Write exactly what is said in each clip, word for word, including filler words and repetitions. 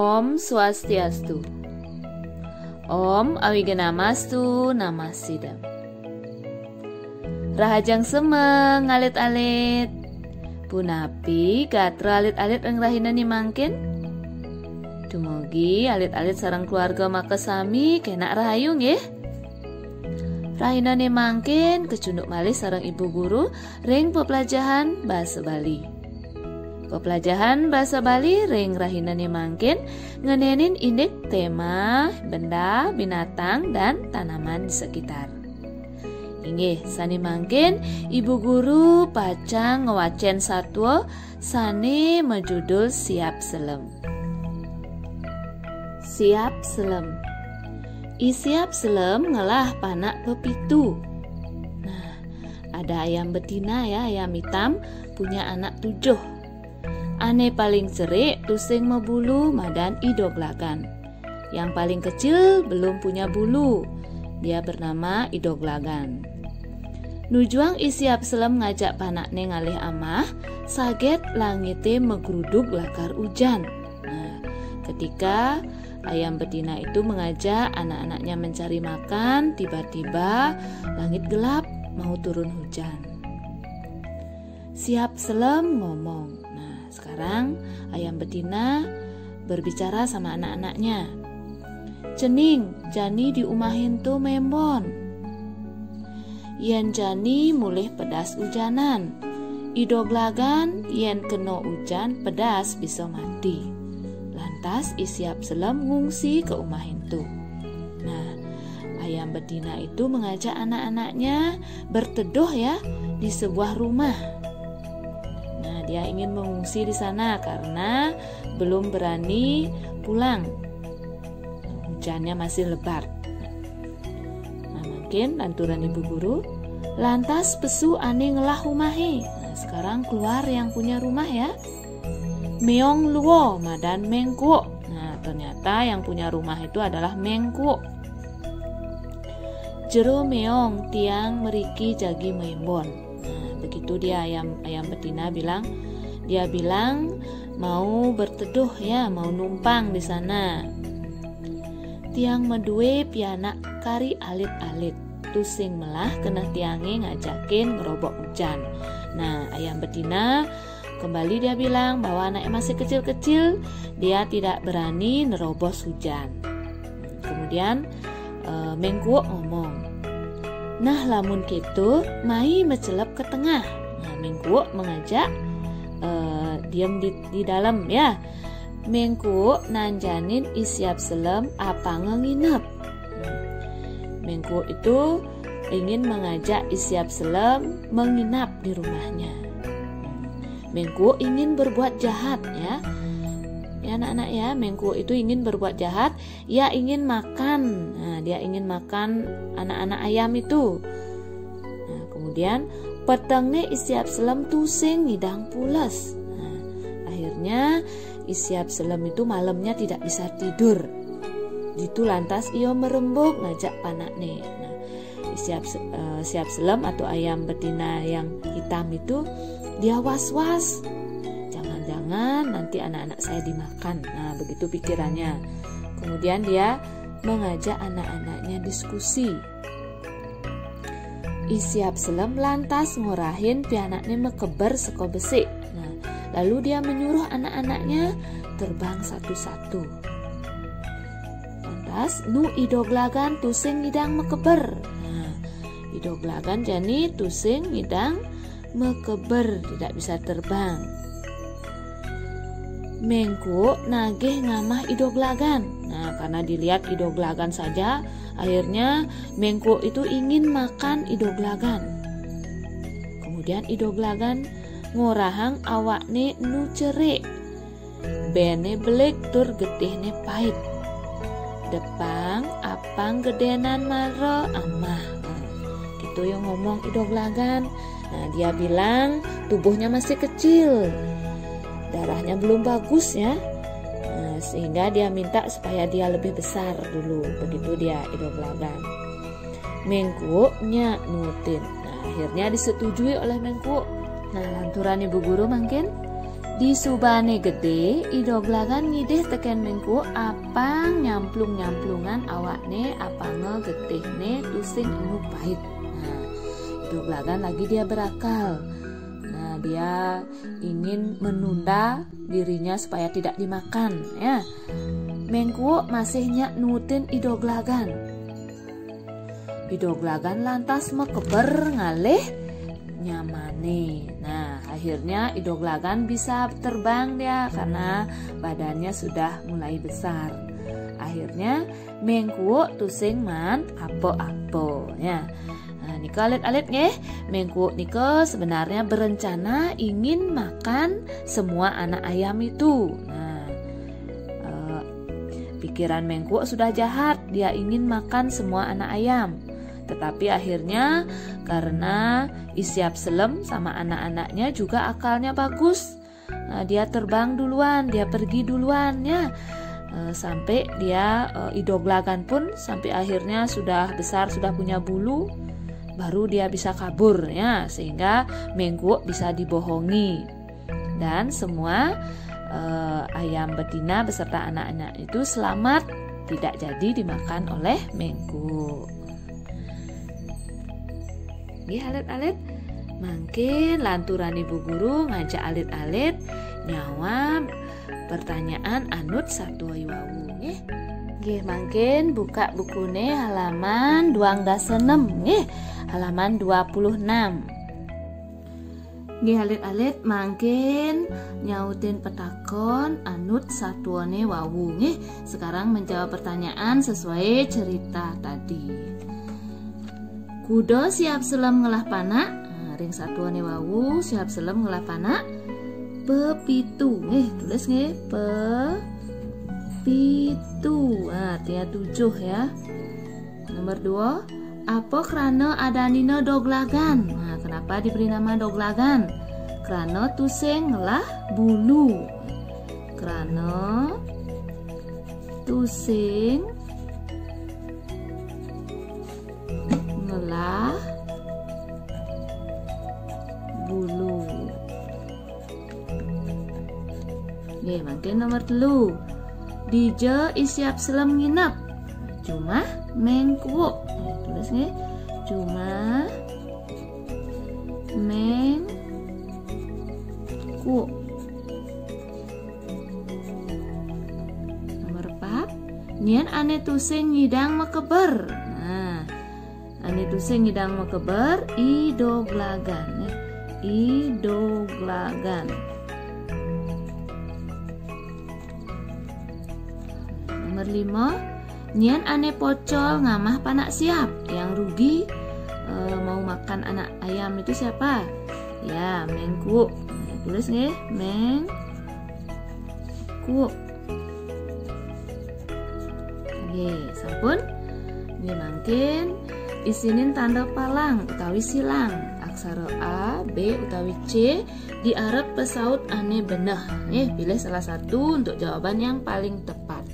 Om Swastiastu. Om Awignamastu Namasidam. Rahajeng semeng, alit-alit. Punapi gatra alit-alit ring rahinane mangkin? Dumugi alit-alit sareng keluarga makasami kenak rahayu, nggih? Rahinane mangkin kecunduk malih sareng Ibu Guru ring peplajahan basa Bali. Peplajahan basa Bali ring rahinane mangkin ngenenin indik tema benda, binatang, dan tanaman di sekitar. Inggih, sane mangkin Ibu Guru pacang ngwacen satua sane majudul Siap Selem. Siap Selem. I Siap Selem ngelah panak pepitu. Nah, ada ayam betina ya, ayam hitam, punya anak tujuh. Ane paling cerik tusing mabulu madan I Doglagan. Yang paling kecil belum punya bulu. Dia bernama I Doglagan. Nujuang I Siap Selem ngajak panakne ngalih amah, saget langite magrudug lakar ujan. Nah, ketika ayam betina itu mengajak anak-anaknya mencari makan, tiba-tiba langit gelap, mau turun hujan. Siap Selem ngomong. Nah, sekarang ayam betina berbicara sama anak-anaknya. "Cening, jani di umah ento membon. Yen jani mulih pedas ujanan. I Doglagan yen kena ujan pedas bisa mati." Lantas I Siap Selem ngungsi ke umah ento. Nah, ayam betina itu mengajak anak-anaknya berteduh ya di sebuah rumah. Nah, dia ingin mengungsi di sana karena belum berani pulang. Hujannya masih lebat. Nah, mangkin lanturan Ibu Guru, lantas pesu ane ngelah umahe. Nah, sekarang keluar yang punya rumah ya. Meong Luo madan Mengkuuk. Nah, ternyata yang punya rumah itu adalah Mengkuuk. "Jero meong, tiang mriki jagi maimbon." Nah, begitu dia ayam ayam betina bilang, dia bilang mau berteduh ya, mau numpang di sana. "Tiang madue pianak kari alit-alit. Tusing melah keneh tiange ngajakin ngerobok ujan." Nah, ayam betina kembali dia bilang bahwa anaknya masih kecil-kecil, dia tidak berani nerobos hujan. Kemudian eh, Mengkuuk ngomong, "Nah, lamun keto, mai macelep ke tengah." Nah, Mengkuuk mengajak eh, diem di, di dalam ya. Mengkuuk nanjanin I Siap Selem apanga nginep. Mengkuuk itu ingin mengajak I Siap Selem menginap di rumahnya. Mengkuuk ingin berbuat jahat ya. Ya anak-anak ya, Mengkuuk itu ingin berbuat jahat. Ia ingin makan. Nah, dia ingin makan anak-anak ayam itu. Nah, kemudian petengne I Siap Selem tusing ngidang pules. Nah, akhirnya I Siap Selem itu malamnya tidak bisa tidur. Ditu lantas ia merembug ngajak panakne. Nah, I Siap Se- eh, Siap Selem atau ayam betina yang hitam itu dia was-was. "Jangan-jangan nanti anak-anak saya dimakan." Nah, begitu pikirannya. Kemudian dia mengajak anak-anaknya diskusi. I Siap Selem lantas ngorahin pianakne makeber saka besik. Nah, lalu dia menyuruh anak-anaknya terbang satu-satu. Lantas nu I Doglagan tusing ngidang makeber. Nah, I Doglagan jani tusing ngidang makeber, tidak bisa terbang. Mengkuuk nagih ngamah I Doglagan. Nah, karena dilihat I Doglagan saja, akhirnya Mengkuuk itu ingin makan I Doglagan. Kemudian I Doglagan ngorahang awakne nu cerik. Bene belik tur getihne pait. "Depang apang gedenan mara amah." Nah, gitu yang ngomong I Doglagan. Nah, dia bilang tubuhnya masih kecil. Darahnya belum bagus ya. Nah, sehingga dia minta supaya dia lebih besar dulu. Begitu dia I Doglagan. Mengkuuk nya nutin. Nah, akhirnya disetujui oleh Mengkuuk. Nah, lanturan Ibu Guru mangkin, Isubane gedé, I Doglagan ngidih tekén Méng Kuuk apang nyamplung-nyamplungan awakné apanga getihné tusing enu pait. Nah, I Doglagan lagi dia berakal. Nah, dia ingin menunda dirinya supaya tidak dimakan, ya. Méng Kuuk masih nyak nuutin I Doglagan. I Doglagan lantas makeber ngalih nyamané. Nah, akhirnya I Doglagan bisa terbang dia karena badannya sudah mulai besar. Akhirnya Méng Kuuk tusing maan apa-apa, ya. Nah, nika alit-alit nggih, Méng Kuuk nika sebenarnya berencana ingin makan semua anak ayam itu. Nah, eh, pikiran Méng Kuuk sudah jahat, dia ingin makan semua anak ayam. Tetapi akhirnya karena I Siap Selem sama anak-anaknya juga akalnya bagus. Nah, dia terbang duluan, dia pergi duluan, ya. Eh, sampai dia, eh, I Doglagan pun sampai akhirnya sudah besar, sudah punya bulu, baru dia bisa kabur, ya, sehingga Méng Kuuk bisa dibohongi. Dan semua, eh, ayam betina beserta anak-anak itu selamat, tidak jadi dimakan oleh Méng Kuuk. Nggih, alit-alit. Mangkin lanturan Ibu Guru ngajak alit-alit nyawab pertanyaan anut satua iwau, nggih. Nggih, mangkin buka bukuné halaman duang dasa enem, nggih. Halaman dua puluh enam. Nggih, alit-alit, mangkin nyautin petakon anut satuané wau, nggih. Sekarang menjawab pertanyaan sesuai cerita tadi. Kuda Siap Selem ngelah panak. Nah, ring satuané wau, Siap Selem ngelah panak pepitu, nggih, tulis nggih, pepitu. Nah, artinya tujuh, ya. Nomor dua, apa krana adanina Doglagan? Nah, kenapa diberi nama Doglagan? Krana tusing ngelah bulu. Krana tusing ngelah bulu. Nggih, mangkin nomor telu. Dija I Siap Selem nginep? Jumah Méng Kuuk. Tulis nggih. Jumah Méng Kuuk. Nomor empat. Nyén ané tusing ngidang makeber? Nah, ané tusing ngidang makeber, I Doglagan, ya. I Doglagan. Nomor lima, nyén ané pocol ngamah panak Siap? Yang rugi, eh, mau makan anak ayam itu siapa? Ya, Méng Kuuk. Nah, tulis nggih, Méng Kuuk. Nggih, sampun. Nggih, mangkin isinin tanda palang utawi silang. Aksara A, B, utawi C diarep pesaut ané beneh. Nggih, pilih salah satu untuk jawaban yang paling tepat.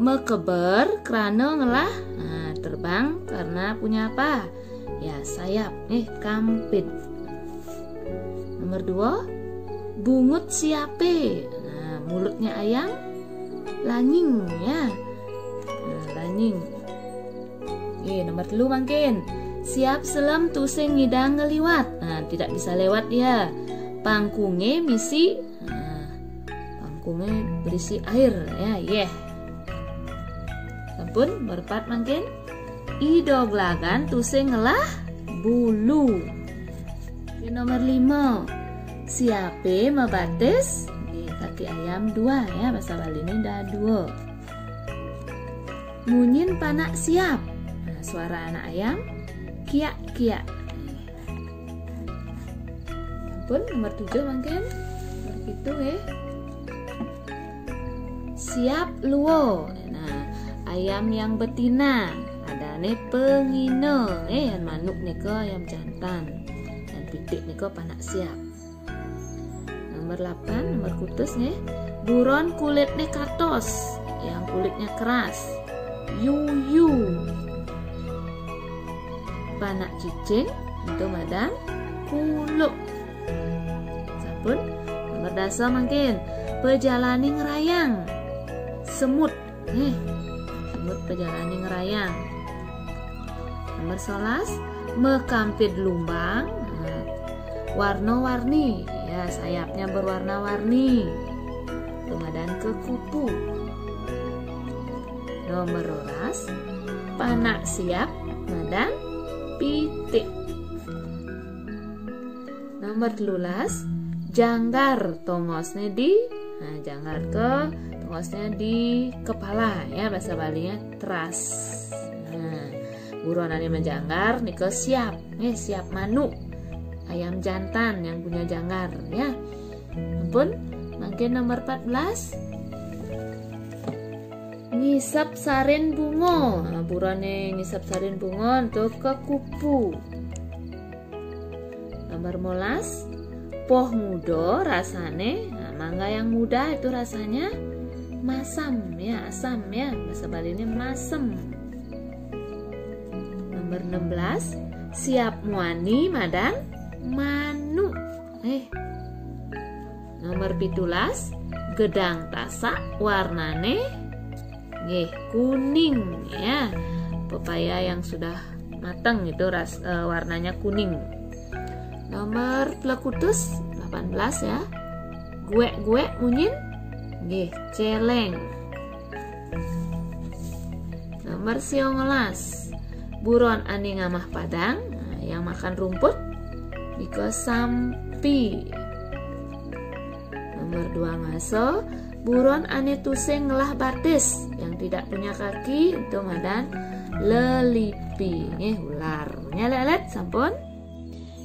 Makeber krana ngelah, nah, terbang karena punya apa? Ya, sayap, nggih, kampid. Nomor dua, bungut siapé? Nah, mulutnya ayam lanying, ya. Nah, lanying. Oke, nomor telu mangkin. Siap Selem tusing ngidang ngeliwat. Nah, tidak bisa lewat dia. Pangkungé misi, nah, pangkungé berisi air, ya, yéh. Sampun, nomor empat mangkin. I Doglagan tusing ngelah bulu. Oke, nomor lima. Siapé mabatis? Nggih, kaki ayam dua, ya, bahasa Baliné ada dua. Munyin panak Siap? Nah, suara anak ayam, kiak-kiak. Sampun, nomor tujuh mangkin. Nomor pitu, nggih. Siap lua. Nah, ayam yang betina. Adané pangina, eh, yan manuk nika ayam jantan. Yan pitik nika panak Siap. Nomor delapan, nomor kutus, nggih. Buron kulitné katos, yang kulitnya keras. Yuyu. Panak cicing, ento madan kuluk. Sampun, Nomor dasa mangkin, pejalane ngrayang. Semut. Nih, semut pejalane ngrayang. Nomor sebelas, mekampid lumbang. Nah, warna-warni. Ya, sayapnya berwarna-warni. Itu madan kekupu. Nomor roras, panak siap, madan pitik. Nomor telulas, janggar, tongosnya di, nah, janggar ke tongosnya di kepala, ya, bahasa Balinya teras. Nah, buron ane majanggar nika siap, nih, siap manuk. Ayam jantan yang punya janggar, ya. Ampun, mangkin nomor empat belas. Ngisap sarin bunga. Nah, burone ngisap sarin bunga untuk kekupu. Nomor molas, poh muda rasane. Nah, mangga yang muda itu rasanya masam, ya, asam, ya. Bahasa Balinya masem. Nomor enam belas, siap muani madan manuk. Eh. Nomor pitulas, gedang tasak warnane nggih kuning, ya. Pepaya yang sudah matang itu ras, eh, warnanya kuning. Nomor telekutus, delapan belas, ya. Guek-guek munyin nggih celeng. Nomor siongolas, buron ane ngamah padang, nah, yang makan rumput, nika sampi. Nomor dua ngasa, buron ane tusing ngelah batis, yang tidak punya kaki, itu madan lelipi, nggih, ular. Nya, alit-alit, sampun?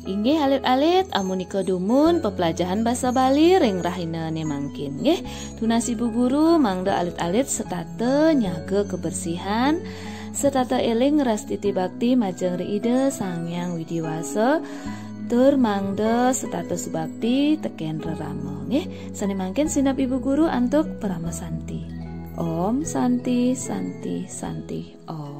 Inggih, alit-alit, amunika dumun pepelajahan basa Bali ring rahinane mangkin, nggih. Tunas Ibu Guru, mangda alit-alit setata nyaga kebersihan, setata eling ngrastiti bakti majeng ring Ida Sang Hyang Widi Wasa, tur mangda setata subakti teken rerama, nggih. Sane mangkin sineb Ibu Guru antuk parama santi. Om Santi, Santi, Santi, Om.